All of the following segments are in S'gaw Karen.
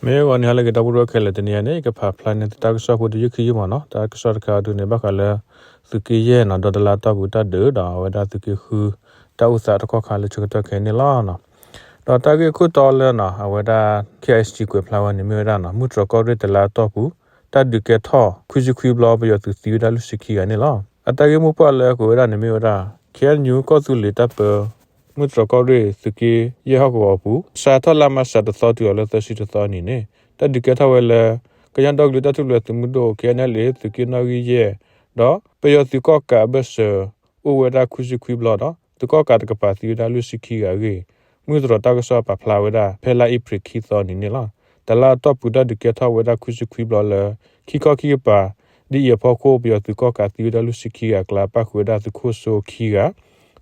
မ့ၢ်ဂီၤနံၤဟါလၢအဂ့ၤ ဒီပုၢ်ဝဲၢ်ခဲလၢာ်, တနံၤအံၤန့ၣ် ယကဖးဖျါန့ၢ်သုတၢ်ကစီၣ်ဖိတယုၢ်ခံယုၢ်မးနီၤ. တၢ်ကစီၣ်တခါအံၤဒုးန့ၣ် ဘၣ်ဃးလၢ သုးက့ယဲၢ်နီၤ, ဒီးတလါအတီၢ်ပူၤတၢ်ဒုးဒီး အဝဲဒၣ်သုးက့ဃု တၢ်အိၣ်သးတကီၢ်ခါလၢဆၢကတီၢ်ခဲအံၤန့ၣ်လီၤ. ဒီးတၢ်ဂ့ၢ်ခိၣ်တီလၢနီၤ အဝဲဒၣ် KIC ကွဲးဖျါဝဲန့ၣ်မ့ၢ်ဝဲဒၣ်နီၤ, မုၢ်တြီၤကီၢ်ရ့ၣ်တလါအတီၢ်ပူၤ တၢ်ဒုးကဲထီၣ် ခွံဆံခွံဘျီ ပယီၤသုးသံဝဲဒၣ်လွံၢ်ဆံခံဂၤန့ၣ်လီၤ. အတၢ်ဂ့ၢ်မိၢ်ပှၢ်လၢအကွဲးဝဲဒၣ်န့ၣ်မ့ၢ်ဝဲဒၣ် KNU ကီၢ်သူလ့ၤတၢ်ပၢ မုၢ်တြီၤကီၢ်ရ့ၣ် သုးက့ယဲၢ်ဟီၣ်ကဝီၤအပူၤ စးထီၣ်လါမးရှးတသီတုၤအီၤလၢသၢဆံတသီအနံၤန့ၣ် တၢ်ဒုးကဲထီၣ်ဝဲလၢ ကညီဒီကလုာ်တၢ်ထူၣ်ဖျဲးသုးမုၢ်ဒိၣ် KNLA သုးက့နီၣ်ဂံၢ်ယဲၢ် ဒီးပယီၤသုးကီၣ်ကးအဘၢၣ်စၢၤ အိၣ်ဝဲဒၣ်ခွံဆံခွံဘျီဒီး သုးကီၣ်ကးတကပၤသံဝဲဒၣ်လွံၢ်ဆံခံဂၤအဂ့ၢ် မုၢ်တြီၤတၢ်ကစီၣ်ပာ်ဖျါဝဲဒၣ် ဖဲလါအ့ဖြ့ၣ်ခံသီအနံၤန့ၣ်လီၤ. တလါအတီၢ်ပူၤတၢ်ဒုးကဲထီၣ်ဝဲဒၣ်ခွံဆံခွံဘျီလၢ ခံခီခံကပၤ ဒ်အံၤအဖီခိၣ် ပယီၤသုးကီၣ်ကးသံဝဲဒၣ်လွံၢ်ဆံခံဂၤအကျါ ပၣ်ဃုာ်ဝဲဒၣ်သုးခိၣ်စိခံဂၤ,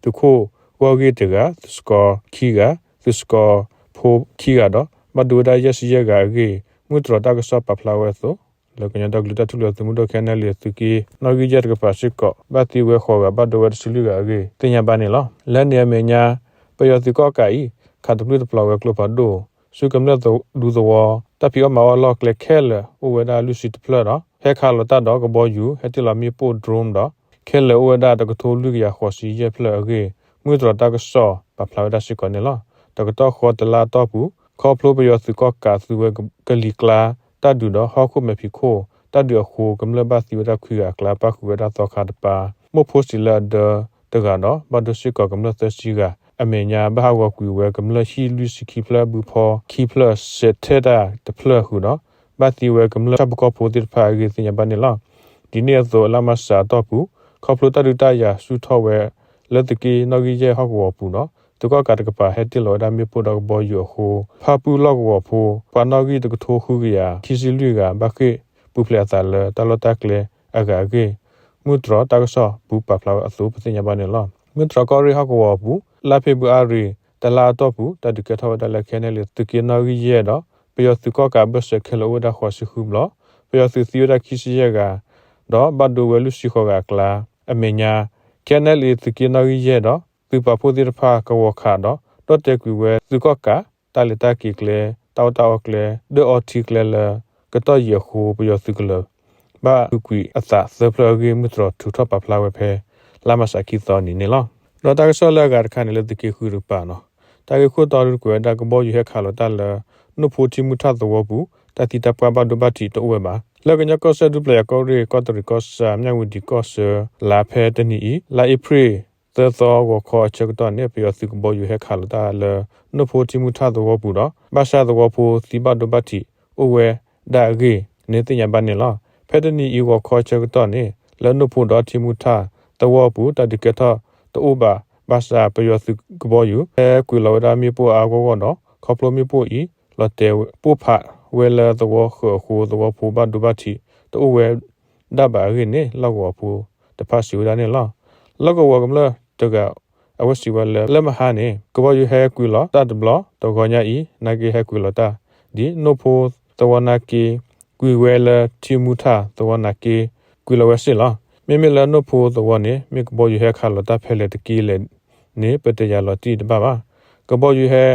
သုးခိၣ်ဂီၢ်ဂ့ၢ်တဂၤ, သုးစကီခံဂၤ, သုးစကီဖိခံဂၤဒီး ဘၣ်ဒိဝဲဒၣ်ယဲၢ်ဆံယဲၢ်ဂၤအဂ့ၢ် မုၢ်တြီၤတၢ်ကစီၣ်ပာ်ဖျါဝဲအသိး လၢကညီဒီကလုာ်တၢ်ထူၣ်ဖျဲးသုးမုၢ်ဒိၣ် KNLA သုးက့နီၣ်ဂံၢ်ယဲၢ်တကပၤစ့ၢ်ကီး ဘၣ်သံဝဲဃိးဂၤ ဘၣ်ဒိဝဲတဆံလွံၢ်ဂၤအဂ့ၢ် သ့ၣ်ညါဘၣ်န့ၣ်လီၤ. လၢန့ၣ်အမဲာ်ညါ ပယီၤသုးကီၣ်ကးအံၤ ခးတပျုၢ်တပျီၤဝဲကျိဖးဒိၣ် ဆူကမျၢၢ်ဒူသဝီ တၢ်ဖံးအီၣ်မၤအီၣ်အလီၢ်အကျဲခဲလၢာ် အိၣ်ဝဲဒၣ်လွံၢ်ဆံတဖျၢၣ်ဒီး ဟဲခးလီၤတၢ်ဒီးကဘီယူၤ ဟဲတ့ၢ်လီၤမ့ၣ်ပိၢ် drone ဒီး ခဲလၢာ်အိၣ်ဝဲဒၣ်တကထိလွံၢ်ကယၤဃိးဆံယဲၢ်ဖျၢၣ်အဂ့ၢ် မုၢ်တြီၤတၢ်ကစီၣ်ပာ်ဖျါဝဲဒၣ်စ့ၢ်ကီးန့ၣ်လီၤ. တကတီၢ်ဃီတလါအတီၢ်ပူၤ ခီဖျိပယီၤသုးကီၣ်ကးသုးဝဲကလံၤကျါ တၢ်ဒုးဒီးဟီၣ်ခိၣ်မဲာ်ဖံးခိၣ် တၢ်ဒုးအဃိ ကမျၢၢ်ဘၣ်သံဝဲဒၣ်ခွံဂၤအကျါ ပၣ်ဃုာ်ဝဲဒၣ်သီခါတပၤ မိၢ်ဖိစံးလၢအဒၢတဂၤဒီး ဘၣ်ဒိစ့ၢ်ကီးကမျၢၢ်သၢဆံဂၤ အမဲာ်ညါဘၣ်ဟးဂီၤကွံာ်ဝဲကမျၢၢ်ဟံၣ်လွံၢ်ဆံခံဖျၢၣ် ဘုဖီခံဖျၢၣ် စဲးထဲတၢ်တဖျၢၣ်ဃုာ်ဒီး ဘၣ်သံဝဲကမျၢၢ်ဆၣ်ဖိကီၢ်ဖိသ့ၣ်တဖၣ်အဂ့ၢ်သ့ၣ်ညါဘၣ်န့ၣ်လီၤ. ဒ်န့ၣ်အသိး လါမးရှးအတီၢ်ပူၤ ခီဖျိတၢ်ဒုးတၢ်ယၤဆူၣ်ထီၣ်ဝဲ လၢသုးက့နီၣ်ဂံၢ်ယဲၢ်ဟီၣ်ကဝီၤပူၤဒီး သုးကီၣ်ကးတကပၤဟဲတ့ၢ်လီၤဝဲဒၣ်မ့ၣ်ပိၢ်ဒီးကဘီယူၤအဃိ ဖၣ်ပူၣ်လီၢ်ကဝီၤဖိ ပှၤနီၣ်ဂံၢ်တကထိဃုကယၤခံဆံလွံၢ်ဂၤ ဘၣ်ဃ့ၢ်ပူၤဖျဲးအသးလၢတၢ်လီၢ်တၢ်ကျဲအဂၤအဂ့ၢ် မုၢ်တြီၤတၢ်ကစီၣ်ပူၤပာ်ဖျါဝဲအသိး ပသ့ၣ်ညါဘၣ်န့ၣ်လီၤ. မုၢ်တြီၤကီၢ်ရ့ၣ်ဟီၣ်ကဝီၤအပူၤ လါဖ့ၤဘြူၤအါရံၤ တလါအတီၢ်ပူၤ တၢ်ဒုးကဲထီၣ်ဝဲဒၣ်လၢ ခဲနဲၣ်လံ သုးက့နီၣ်ဂံၢ်ယဲၢ်ဒီး ပယီၤသုးကီၣ်ကးအဘၢၣ်စၢၤခဲလၢာ်အိၣ်ဝဲဒၣ်ဃိးဆံဃုဘျီ, ပယီၤသုးသံဝဲဒၣ်ခံဆံယဲၢ်ဂၤ ဒီးဘၣ်ဒိဝဲလွံၢ်ဆံဃိးဂၤအကျါ အမဲာ်ညါ ခဲနဲၣ်လံ သုးက့နီၣ်ဂံၢ်ယဲၢ်ဒီး သုးပာ်ဖှိၣ်သ့ၣ်တဖၣ်ကဝီၤခးဒီး ဒီၣ်တဲာ်ကွံာ်ဝဲသုးကီၣ်ကး တၢ်လဲၤတၢ်က့ၤကျဲ တၢ်အီၣ်တၢ်အီကျဲ ဒၢၣ်အီထံကျဲလၢ ကတီၢ်ယံာ်အဃိ ပယီၤသုးကလၢၤ ဘၣ်ဃုကွံာ်အသးသၢဖျၢၣ်အဂ့ၢ် မုၢ်တြီၤထုးထီၣ်ပာ်ဖျါဝဲဖဲ လါမးရှးခံသီနံၤန့ၣ်လီၤ. ဒီးတၢ်ကစီၣ်လၢအဂၤတခါန့ၣ် လၢသုးက့ဃုတကပၤနီၤ, တၢ်ဂ့ၢ်ခိၣ်တီဒုးကွဲးဝဲဒၣ် ကဘီယူၤဟဲခးလီၤတၢ်လၢ နိၣ်ဖိထံမူထၣ်သဝီပူၤ တၢ်သံတၢ်ပှၢ်ဘၣ်ဒိဘၣ်ထံးတအိၣ်ဝဲဘၣ်. လၢကညီကီၢ်စဲၣ်ဒူပျဲၢ်ယၤကီၢ်ရ့ၣ် ကီၢ်တရံးကီၢ်ဆၣ် မၠၣ်ဝတံၤကီၢ်ဆၢ လါဖဲတနံၤအံၤ လါအ့ဖြ့ၣ် သၢသီဂီၤခီအဆၢကတီၢ်န့ၣ် ပယီၤသုးကဘီယူၤဟဲခးလီၤတၢ်လၢ နိၣ်ဖိထံမူထၣ်သဝီပူၤဒီး ဘၣ်ဆၣ်သဝီဖိသံဘၣ်ဒိဘၣ်ထံးအိၣ်ဝဲဒၣ်အဂ့ၢ်န့ၣ် သ့ၣ်ညါဘၣ်န့ၣ်လီၤ. ဖဲတနံၤအံၤဂီၤခီအဆၢကတီၢ်န့ၣ် လၢနိၣ်ဖိဒီးထံမူထၣ်သဝီပူၤ တၢ်ဒုးကဲထီၣ်တအိၣ်ဘၣ် ဘၣ်ဆၣ် ပယီၤသုးကဘီယူၤ ဟဲကွံာ်လီၤဝဲဒၣ်မ့ၣ်ပိၢ်အါအါဂီၢ်ဂီၢ်ဒီး ခီဖျိမ့ၣ်ပိၢ်အံၤ လီၤတဲာ်ပိၢ်ဖးဝဲလၢသဝီဃၢၤအဃိ သဝီဖိဘၣ်ဒိဘၣ်ထံးတအိၣ်ဝဲဒၣ်ဘၣ်အဂ့ၢ်န့ၣ် လီၢ်ကဝီၤဖိတဖၣ်စံးဝဲဒၣ်န့ၣ်လီၤ. လီၢ်ကဝီၤကမျၢၢ်တဂၤ အဝဲစံးဝဲလၢ လၢမဟါန့ၣ် ကဘီယူၤဟဲကွံာ်လီၤတၢ်တဘျီ တဂီၤညါအံၤ နာ်က့ဟဲကွံာ်လီၤတၢ် ဒ်နိၣ်ဖိသဝီနာ်က့ ကွံာ်ဝဲလၢထံမူထၣ်သဝီနာ်က့ ကွံာ်လီၤဝဲစ့ၢ်လီၤ. မ့မ့ၢ်လၢနိၣ်ဖိသဝီန့ၣ် မ့ၢ်ကဘီယူၤဟဲခးလီၤတၢ်ဖဲလဲၣ်တက့ၢ်လဲၣ်န့ၣ် ပတယာ်လီၤတံၢ်တဘၣ်ဘၣ်. ကဘီယူၤဟဲ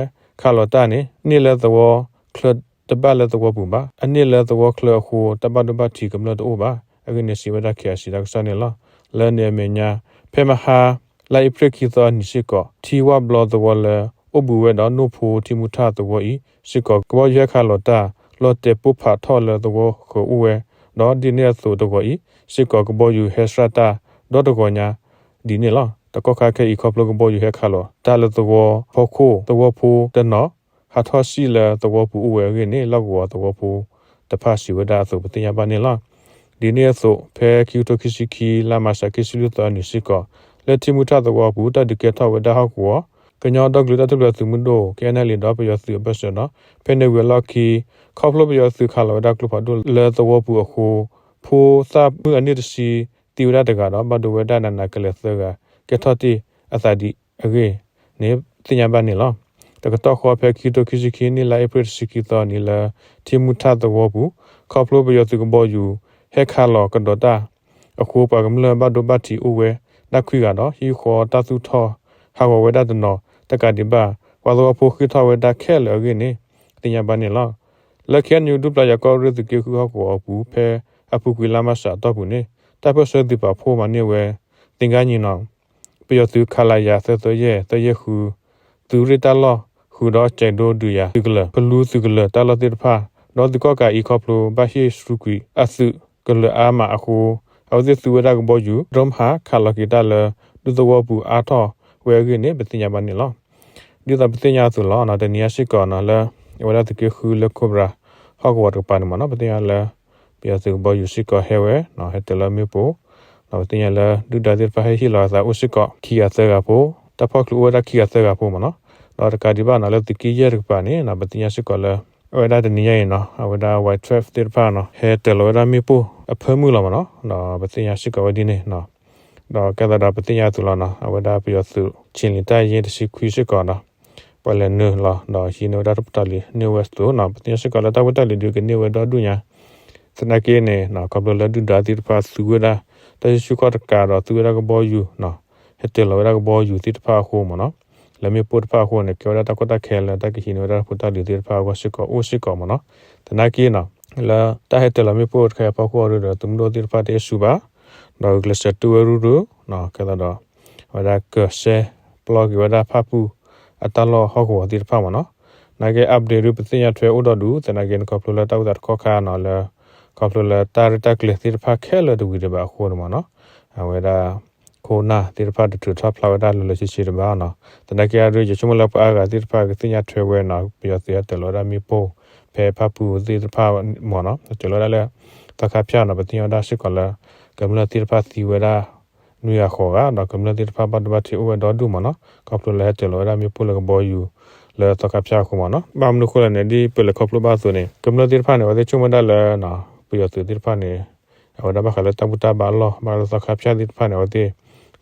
ခးလီၤတၢ်န့ၣ် န့ၢ်လၢသဝီချၢတဘၣ်လၢသဝီပူၤဘၣ်. အန့ၢ်လၢသဝီချၢအဃိ တၢ်ဘၣ်ဒိဘၣ်ထံးကမျၢၢ်တအိၣ်ဘၣ် အဂ့ၢ်န့ၣ် စံးဝဲဒၣ် KIC တၢ်ကစီၣ်န့ၣ်လီၤ. လၢန့ၣ်အမဲာ်ညါ ဖဲမဟါ လါအ့ဖြ့ၣ်ခံသီအနံၤစ့ၢ်ကီး ထံဝၣ်ဘျီသဝီလၢ အိၣ်ဘူးဝဲဒီးနိၣ်ဖိထံမူထၣ်သဝီအံၤစ့ၢ်ကီး ကဘီယူၤဟဲခးလီၤတၢ် လီၤတဲာ်ပိၢ်ဖးထီၣ်လၢသဝီဃၢၤအိၣ်ဝဲ ဒီးဒ်န့ၣ်အသိးတဂီၤအံၤစ့ၢ်ကီး ကဘီယူၤဟဲဆှၣ်တၢ်ဒီတဂီၤညါဒ်န့ၣ်လီၤ. တကီၢ်ခါခဲအံၤ ခီဖျိကဘီယူၤဟဲခးလီၤတၢ်လၢသဝီဖီခိၣ် သဝီဖိတနီၤ ဟးထီၣ်စံၣ်လၢသဝီပူၤအိၣ်ဝဲအဂ့ၢ်န့ၣ် လီၢ်ကဝီၤသဝီဖိတဖၣ်စံးဝဲဒၣ်အသိး ပသ့ၣ်ညါဘၣ်န့ၣ်လီၤ. ဒ်န့ၣ်အသိး ဖဲခံကထိခံဆံခံ လါမၤရှး ခံဆံလွံၢ်သီအနံၤစ့ၢ်ကီး လၢထံမူထၣ်သဝီအပူၤ တၢ်ဒုးကဲထီၣ်ဝဲဒၣ်ဟီၣ်ကဝီၤ ကညီဒီကလုာ်တၢ်ထူၣ်ဖျဲးသုးမုၢ်ဒိၣ် KNLA ဒီးပယီၤသုးအဘၢၣ်စၢၤဒီး ဖဲန့ၣ်ဝံၤအလီၢ်ခံ ခီဖျိပယီၤသုးခးလီၤဝဲဒၣ်ကျိဖးဒိၣ်လၢသဝီပူၤအဃိ ဖိသၣ်မုၣ်အနံၣ်တဆံ သံဝဲဒၣ်တဂၤဒီး ဘၣ်ဒိဝဲဒၣ်နးနးကလဲာ်သၢဂၤ ကဲထီၣ်တ့ၢ်အသးဒ်အဂ့ၢ်န့ၣ် သ့ၣ်ညါဘၣ်န့ၣ်လီၤ. တကတီၢ်ဃီ ဖဲခံကထိခံဆံခံနံၣ် လါအ့ဖြ့ၣ်တဆံခံသီအနံၤ လၢထံမူထၣ်သဝီပူၤ ခီဖျိပယီၤသုးကဘီယူၤ ဟဲခးလီၤကဒီးတၢ်အဃိ ပှၤကမျၢၢ်ဘၣ်ဒိဘၣ်ထံးအိၣ်ဝဲဒၣ်ခွံဂၤဒီး ဟံၣ်ဃီတၢ်သူၣ်ထီၣ်ဟးဂီၤဝဲဒၣ်တနီၤတကးဒံးဘၣ် ပှၤသဝီဖိဃ့ၢ်ထီၣ်ဝဲဒၣ်ခဲလၢာ်အဂ့ၢ်န့ၣ် သ့ၣ်ညါဘၣ်န့ၣ်လီၤ. လၢ ခ့ၣ်အဲၣ်ယူၣ် ဒူပျၢ်ယၤကီၢ်ရ့ၣ်သုးက့ဃုဟီၣ်ကဝီၤအပူၤ ဖဲအပူၤကွံာ်လါမၢ်ၡးအတီၢ်ပူၤန့ၣ် တၢ်ပၢၢ်ဆၢသုးပာ်ဖှိၣ်မၤန့ၢ်ဝဲ သင်္ဃန်းညီနောင် ပယီၤသုး ခလရ သၢသၢယဲၢ် သၢယဲၢ်ဃု သုးရ့ၣ်တၢ်လီၢ် ဃုာ်ဒီးကၠဲးဒိဒုးယၤသုးကလၢၤ ဖလူသုးကလၢၤတၢ်လီၢ်သ့ၣ်တဖၣ် ဒီးသုးကီၣ်ကးအံၤခီဖျိဘၣ်ဟ့ၣ်ဆူကွံာ်အသုးကလၢၤအါမးအဃိ အဝဲသ့ၣ်သူဝဲဒၣ်ကဘီယူၤ drone ဟးခးလီၤက့ၤတၢ်လၢဒူသဝီပူၤအါထီၣ်ဝဲအဂ့ၢ်န့ၣ် ပသ့ၣ်ညါဘၣ်န့ၣ်လီၤ. ဒ်သိးပသ့ၣ်ညါအသိးလီၤ တနံၤညါစ့ၢ်ကီးနီၤ လၢအဝဲဒၣ်သုးက့ဃုလၢ Cobra ဟီၣ်ကဝီၤတကပၤန့ၣ်မ့ၢ်နီၤ ပသ့ၣ်ညါလၢ ပယီၤသုးကဘီယူၤစ့ၢ်ကီးဟဲဝဲ ဟဲတၢၤလီၤမ့ၣ်ပိၢ် ဒီးပသ့ၣ်ညါလၢဒုၣ်ဒါသ့ၣ်တဖၣ်ဟဲဟ့ၣ်လီၤအသးအိၣ်စ့ၢ်ကီး ခံဂၤသၢဂၤဖိ တၢ်ဖီၣ်ချုးအိၣ်ဝဲဒၣ်ခံဂၤသၢဂၤဖိမ့ၢ်နီၤ ဒီးတကးဒံးဘၣ်နီၤ လၢသုးက့ယဲၢ်တကပၤန့ၣ် ပသ့ၣ်ညါစ့ၢ်ကီးလၢ အဝဲဒၣ်တနံၤညါအံၤနီၤ အဝဲဒၣ် Y twelve သ့ၣ်တဖၣ်နီၤ ဟဲတၢၤလီၤဝဲဒၣ်မ့ၣ်ပိၢ်အဖၢမုၢ်လီၤမ့ၢ်နီၤ ဒီးပသ့ၣ်ညါစ့ၢ်ကီးဝဲဒ်န့ၣ်နီၤ ဒီးကဲသးဒီးပသ့ၣ်ညါအသိးလီၤနီၤ အဝဲဒၣ်ပယီၤသုး ခြေလျင်တပ်ရင်း တဆံခွံစ့ၢ်ကီးနီၤ ပှၤလဲၤနုာ်လီၤ ဒီးဟံးန့ၢ်ဝဲဒၣ်တၢ်ဖိတၢ်လံၤန့ၢ်ဝဲအသိးနီၤ ပသ့ၣ်ညါစ့ၢ်ကီးလၢတၢ်ဖိတၢ်လံၤဒုးကန့ၢ်ဝဲဒီဒူၣ်ညါ သနာ်က့န့ၣ် ခီဖျိလၢဒုၣ်ဒါသ့ၣ်တဖၣ်သူဝဲဒၣ် တၢ်ဆူၣ်ခီၣ်တကးဒီးသူဝဲဒၣ်ကဘီယူၤ ဟဲတၢၤလီၤဝဲဒၣ်ကဘီယူၤသ့ၣ်တဖၣ်အဃိမ့ၢ်နီၤ လၢမ့ၣ်ပိၢ်တဖၣ်အဃိန့ၣ် ကဲဝဲဒၣ်တၢ်ကီတၢ်ခဲလၢတၢ်ကဟံးန့ၢ်ဝဲဒၣ်တၢ်ဖိတၢ်လံၤသ့ၣ်တဖၣ်အဂီၢ်စ့ၢ်ကီးအိၣ်စ့ၢ်ကီးမ့ၢ်နီၤ သနာ်က့နီၤ လၢတၢ်ဟဲတၢၤလီၤမ့ၣ်ပိၢ်တခါအံၤအဖီခိၣ်အံၤဒီး သုးမုၢ်ဒိၣ်သ့ၣ်တဖၣ်တဟ့ၣ်ဆူၣ်ဘၣ် ဒီးဂုာ်ကျဲးစၢးတုၤဝဲရူရူ ကဲသးဒီး အဝဲဒၣ်ကစဲပျီက့ၤဝဲဒၣ်ဖၣ်ပူၣ်အတၢ်လီၢ်ဟီၣ်ကဝီၤသ့ၣ်တဖၣ်မ့ၢ်နီၤ သနာ်က့ update ဒုးပသ့ၣ်ညါထွဲအိၣ်ဒီးဒူၣ် သနာ်က့န့ၣ် ခီဖျိလၢတၢ်အိၣ်သးတခီခါနီၤ လၢ ခီဖျိလၢတၢ်ရဲၣ်တၢ်ကျဲၤသ့ၣ်တဖၣ်ခဲလၢာ်တဝံၤဒံးဘၣ်အဃိန့ၣ်မ့ၢ်နီၤ အဝဲဒၣ် ခိၣ်နၢ်သ့ၣ်တဖၣ်တထုးထီၣ်ဖျါဝဲဒၣ်လၢလၢဆ့ဆ့တဘၣ်နီၤ သနာ်က့အံၤဒုး ယဆိကမိၣ်လၢပှၤအါဂၤသ့ၣ်တဖၣ်ကသ့ၣ်ညါထွဲဝဲနီၤ ပယီၤသုးဟဲတၢၤလီၤဝဲဒၣ်မ့ၣ်ပိၢ် ဖဲဖၣ်ပူၣ်သ့ၣ်တဖၣ်မ့ၢ်နီၤ ဟဲတၢၤလီၤဝဲဒၣ်လၢ သီခါဖၠၣ်နီၤ ပသ့ၣ်ညါဝဲဒၣ်စ့ၢ်ကီးလၢ ကမျၢၢ်သ့ၣ်တဖၣ်သံဝဲဒၣ် နွံဂၤဃိးဂၤ ဒီးကမျၢၢ်သ့ၣ်တဖၣ်ဘၣ်ဒိဘၣ်ထံးအိၣ်ဝဲဒီဒူၣ်မ့ၢ်နီၤ ခီဖျိလၢဟဲတၢၤလီၤဝဲဒၣ်မ့ၣ်ပိၢ်လၢကဘီယူၤ လၢသီခါဖၠၣ်အဃိမ့ၢ်နီၤ ဘၣ်မနုၤအဃိလဲၣ်န့ၣ် ဒ်ပလဲၤခီဖျိဘၣ်အသိးန့ၣ် ကမျၢၢ်သ့ၣ်တဖၣ်န့ၣ် အဝဲသ့ၣ်ဆိကမိၣ်ဒၣ်လၢ ပယီၤသုးသ့ၣ်တဖၣ်န့ၣ် အဝဲဒၣ်ဘၣ်ဃးလၢတၢ်ဘူၣ်တၢ်ဘါအလီၢ် ဘၣ်ဃးလၢသီခါဖၠၣ်သ့ၣ်တဖၣ်န့ၣ် အဝဲသ့ၣ်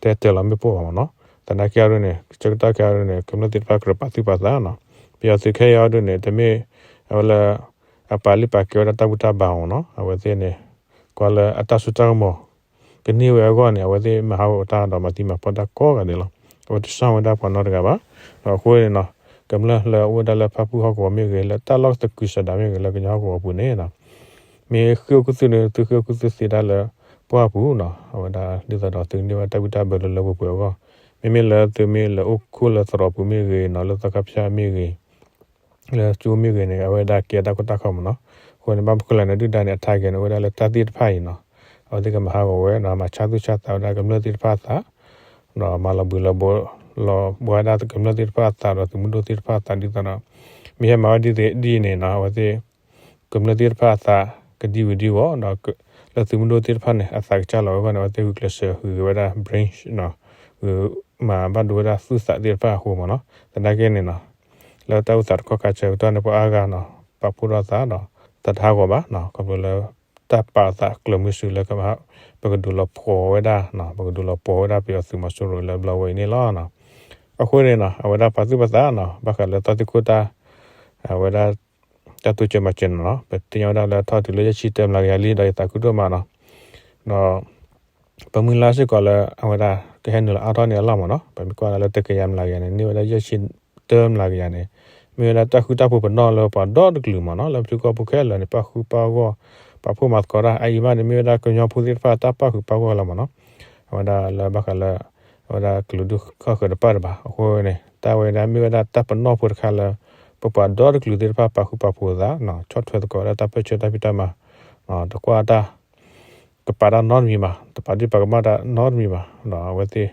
တဟဲတၢၤလီၤမ့ၣ်ပိၢ်ဘၣ်မ့ၢ်နီၤ သနာ်က့အံၤဒုးန့ၣ် ဆၢကတီၢ်ခဲအံၤဒုးန့ၣ် ကမျၢၢ်သ့ၣ်တဖၣ်ကြၢးပာ်သူၣ်ပာ်သးနီၤ ပယီၤသုးခဲအံၤအံၤဒုးန့ၣ် တမ့ၢ် အဝဲလၢ အပာ်လုၢ်ပာ်ကဲဝဲဒၣ်တၢ်ဘူၣ်တၢ်ဘါမ့ၢ်နီၤ အဝဲသ့ၣ်န့ၣ် ကွၢ်လၢအတၢ်စိတၢ်ကမီၤ ကန့ၢ်ဝဲအဂီၢ်န့ၣ် အဝဲသ့ၣ်မၤဟးဂီၤတၢ်ဒီးမၤသံမၤဖီတၢ်ကိးဂၤဒဲးလီၤ အဝဲတဆှၢဝဲဒၣ်ပှၤနီတဂၤဘၣ် ဒီးအဃိန့ၣ်နီၤ ကမျၢၢ်လၢအအိၣ်ဝဲဒၣ်လၢဖၣ်ပူၣ်ဟီၣ်ကဝီၤမ့ၢ်ဂ့ၤ လၢတၢ်လီၢ်သကုၤဆးဒးမ့ၢ်ဂ့ၤ လၢကညီဟီၣ်ကဝီၤပူၤန့ၣ် မ့ၢ်ဃ့ၢ်အိၣ်ခူသူၣ်န့ၣ် သုဃ့ၢ်အိၣ်ခူသူၣ်သ့ဒၣ်လၢပှၢ်ပူၤနီၤ အဝဲဒၣ်ဒ်သိးဒီးသုကန့ၢ်ဝဲတၢ်ဘံၣ်တၢ်ဘၢလၢလၢပှဲၤပှဲၤအဂီၢ် မ့မ့ၢ်လၢသုမ့ၢ်လဲၤအိၣ်ခူလၢသရိာ်ပူၤမ့ၢ်ဂ့ၤနီၤ လၢသီခါဖၠၣ်မ့ၢ်ဂ့ၤ လၢကၠိမ့ၢ်ဂ့ၤန့ၣ် အဝဲဒၣ်ကဲတၢ်ခိၣ်တၢ်ခိၣ်မ့ၢ်နီၤ အဃိန့ၣ် ဘၣ်မနုၤဃိလဲၣ်န့ၣ် ဒုၣ်ဒါန့ၣ် အ target န့ၣ် အိၣ်ဝဲဒၣ်လၢတၢ်သ့ၣ်တဖၣ်အံၤနီၤ အဝဲသ့ၣ်ကမၤဟးဂီၤဝဲနီၤ မၤဆါသူၣ်ဆါသးဝဲဒၣ်ကမျၢၢ်သ့ၣ်တဖၣ်အသး ဒီးမၤလီၤဘှံးလီၤဘှီ လီၤဘှီဝဲဒၣ်ကမျၢၢ်သ့ၣ်တဖၣ်အသးဒီးသုးမုၢ်ဒိၣ်သ့ၣ်တဖၣ်အသးဒ်သိးဒီး မ့ၢ်ဟဲမၤဝဲဒ်န့ၣ်နီၤ အဝဲသ့ၣ် ကမျၢၢ်သ့ၣ်တဖၣ်အသးကဒံဝံၤဒံဝီၤ ဒီးလၢသုးမုၢ်ဒိၣ်သ့ၣ်တဖၣ်န့ၣ် အသးကစၢ်လီၤဝဲအဂီၢ်န့ၣ် အဝဲသ့ၣ်ဂုာ်ကျဲးစၢးဂုာ်ဝဲဒၣ် brain နီၤ ဂုာ်မၤဘၣ်ဒိဝဲဒၣ်သူၣ်သးသ့ၣ်တဖၣ်အဃိမ့ၢ်နီၤ သနာ်က့န့ၣ်နီၤ လၢတၢ်အိၣ်သးတခီခါဆၢကတီၢ်န့ၣ် ပှၤအါဂၤနီၤ ပာ်ဖှိၣ်ထီၣ်သးဒီး သးတဟးဂီၤဘၣ်နီၤ ခီဖျိလၢ တၢ်ပာ်သးကျၢၤမုဆူလၢကမၤ ပကဒုးလီၤပှီၢ်ဝဲဒၣ် ပကဒုးလီၤပှီၢ်ဝဲဒၣ်ပယီၤသုးမီၤစိရိၤလၢဘျီဝဲအံၤန့ၣ်လီၤ. အဃိန့ၣ်နီၤ အဝဲဒၣ်ပာ်သူၣ်ပာ်သးနီၤ ဘၣ်ဃးလၢတၢ်သူၣ်ခိၣ်တၢ် အဝဲဒၣ် တၢ်တိစၢၤမၤစၢၤန့ၣ်နီၤ ပသ့ၣ်ညါဝဲဒၣ်လၢထီၣ်တုၤလၢယဲၢ်ဆံတၢမျးကယၤလံ ဒီးယသးခုဒိၣ်မးနီၤ ဒီး ပမုၢ်လၢ်စ့ၢ်ကီးလၢအဝဲဒၣ် ကဟဲနုာ်လီၤအါထီၣ်န့ၢ်အလီၢ်မ့ၢ်နီၤ ပမ့ၢ်ကွၢ်လၢတကယၤမျးကယၤန့ၣ် န့ၢ်ဝဲဒၣ်ယဲၢ်ဆံတၢမျးကယၤန့ၣ် မ့ၢ်ဝဲဒၣ်တၢ်ဃူတၢ်ဖိးပနီၣ်လၢပှၤဒီတကလုာ်မ့ၢ်နီၤ လၢထံကီၢ်ပူၤခဲလၢာ်န့ၣ် ပာ်ဃူပာ်ဂီၢ် ပာ်ဖှိၣ်မၤသကိးတၢ် အအံၤမးန့ၣ် မ့ၢ်ဝဲဒၣ်ကညီဖိသ့ၣ်တဖၣ်တၢ်ပာ်ဃုာ်ပာ်ဂီၢ်လီၤမ့ၢ်နီၤ အဝဲဒၣ်လၢဘၣ်ဃးလၢ အဝဲဒၣ်ကလုာ်ဒူၣ်ဃၣ်ဃၢၤတဖၣ်တဘၣ် အဃိန့ၣ် တၢ်ဝဲဒၣ်မ့ၢ်ဝဲဒၣ်တၢ်ပနီၣ်ဖိတခါလၢ ပပှၤဒီတကလုာ်သ့ၣ်တဖၣ်ပာ်ဃူပာ်ဖိးသး ဆီၣ်ထွဲသကိးဝဲဒၣ်တၢ်ပၢၢ်ဆၢတၢ်ဖံးတၢ်မၤ တကွၢ်တၢ် ကပာ်တၢ်နီတမံၤဘၣ် တပာ်ဒံးပာ်ကမၣ်တၢ်နီတမံၤဘၣ် ဒီးအဝဲသ့ၣ်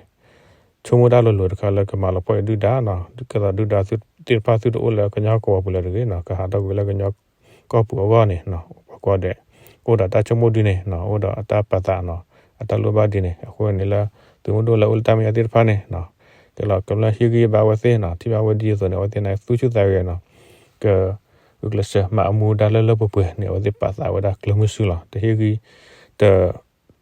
ဆိကမိၣ်တၢ်လိၤလိၤတခါလၢကမၤလီၤပှီၢ်အံၤဒုၣ်ဒါနီၤ ဒ်သိးဒုၣ်ဒါသ့ၣ်တဖၣ်သုတအိၣ်လၢကညီကဝီၤပူၤလၢၤတဂ့ၤနီၤ ကဟးထီၣ်ကွံာ်လၢကညီကီၢ်ပူၤအဂီၢ်န့ၣ် ပှၤကိးဂၤဒဲး အိၣ်ဒီးတၢ်ဆိကမိၣ်ဒ်န့ၣ် အိၣ်ဒီးအတၢ်ပာ်သးနီၤ အတၢ်လိၣ်ဘၣ်ဒ်န့ၣ် အဃိန့ၣ်လၢ သုးမုၢ်ဒိၣ်လၢအိၣ်လၢတၢ်မဲာ်ညါသ့ၣ်တဖၣ်န့ၣ် ကဲလီၤကမျၢၢ်ဟ့ၣ်ဂံၢ်ဘါဝဲသ့ၣ်နီၤ ထံၣ်ဘၣ်ဝဲဒ်အသိးန့ၣ် အဝဲသ့ၣ်န့ၣ် သူၣ်ဆူၣ်သးဂဲၤနီၤ က ဂုာ်ကျဲးစၢးမၤအမူဒါလၢလၢပှဲၤပှဲၤန့ၣ် အဝဲသ့ၣ်ပာ်သးဝဲဒၣ်ကျၢၤမုဆူလီၤ တဟ့ၣ်ဂံၢ် တ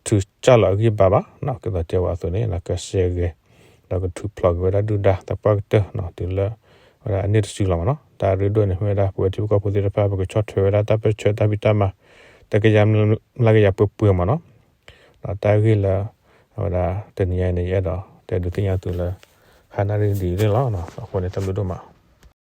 ထုးကၢ်လီၤအဂံၢ်ဘါဘၣ် ကဲသိးတဲဝဲအသိးန့ၣ် ကစဲးဂဲၤ ဒီးကထူးဖျိးက့ၤဝဲဒၣ်ဒုၣ်ဒါသပှၢ်ကတၢၢ် တုၤလၢ ဝဲဒၣ်အန့ၣ်တစုလီၤမ့ၢ်နီၤ တၢ်ရ့ဒိၣ်န့ၣ် မ့ၢ်ဝဲဒၣ်ပဝဲထံဖိကီၢ်ဖိသ့ၣ်တဖၣ် ပကဆီၣ်ထွဲဝဲဒၣ်တၢ်ပၢၢ်ဆၢတၢ်ဖံးတၢ်မၤ တကယၤမျးကယၤပှဲၤပှဲၤမ့ၢ်နီၤ ဒီးတၢ်ဂ့ၢ်လၢ အဝဲဒၣ်တနံၤညါအံၤန့ၣ် ယအဲၣ်ဒိးတဲဒုးသ့ၣ်ညါသုလၢ ဟါနၣ်ရံၣ်ဒ်အံၤန့ၣ်လီၤ အဃိန့ၣ် တၢ်ဘျုးဒိၣ်မး